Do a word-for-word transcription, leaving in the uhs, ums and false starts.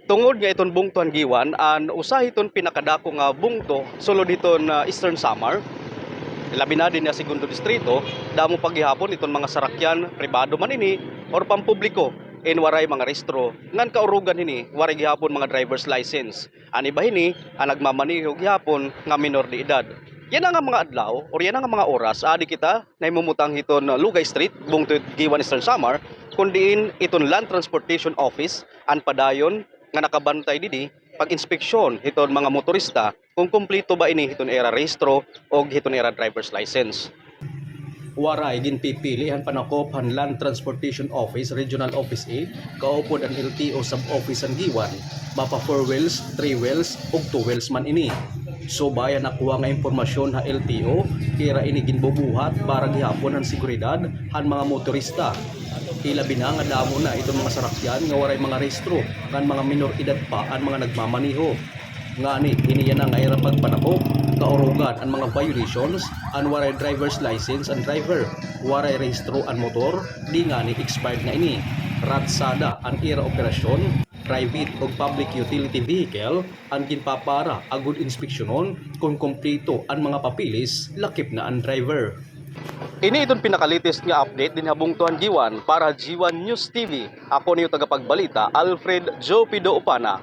Tungod nga iton bungto han Guiuan an usa hiton pinakadako nga bungto sulod hiton, ah, Eastern Samar, labi na dinhi ha Segundo Distrito, damo pa gihapon iton mga sarakyan, pribado man ini or pampubliko, in waray mga rehistro, ngan kaurugan hini, waray gihapon mga driver's license. An iba hini, an nagmamaneho gihapon nga minor de edad. Yana nga mga adlaw, or yana nga mga oras, adi kita nahimumutang hiton Lugay Street, bungto hit Guiuan, Eastern Samar, kun diin iton Land Transportation Office an padayon nga nakabantay didi pag-inspeksyon hiton mga motorista kon kumpleto ba ini hiton ira rehistro o hiton ira driver's license. Waray ginpipili han panakop han Land Transportation Office Regional Office eight, kaupod an L T O Sub-Office han Guiuan, mapa four wheels, three wheels, ug two wheels man ini. Subay han nakuha nga impormasyon ha L T O, ira ini ginbubuhat para gihapon han seguridad han mga motorista. Ilabi na nga damo na iton mga sarakyan nga waray mga rehistro ngan mga minor edad pa an mga nagmamaneho. Ngani, ini yana nga ira pagpanakop, kaurugan an mga violations, an waray driver's license an driver, waray rehistro an motor, di ngani expired na ini. Ratsada an ira operasyon, private ug public utility vehicle an ginpapara agod inspeksyonon kon kumpleto an mga papeles lakip na an driver. Ini iton pinaka-latest nga update dinhi ha bungto han Guiuan para ha G one News T V. Ako niyo tagapagbalita, Alfred Joe Pido Upana.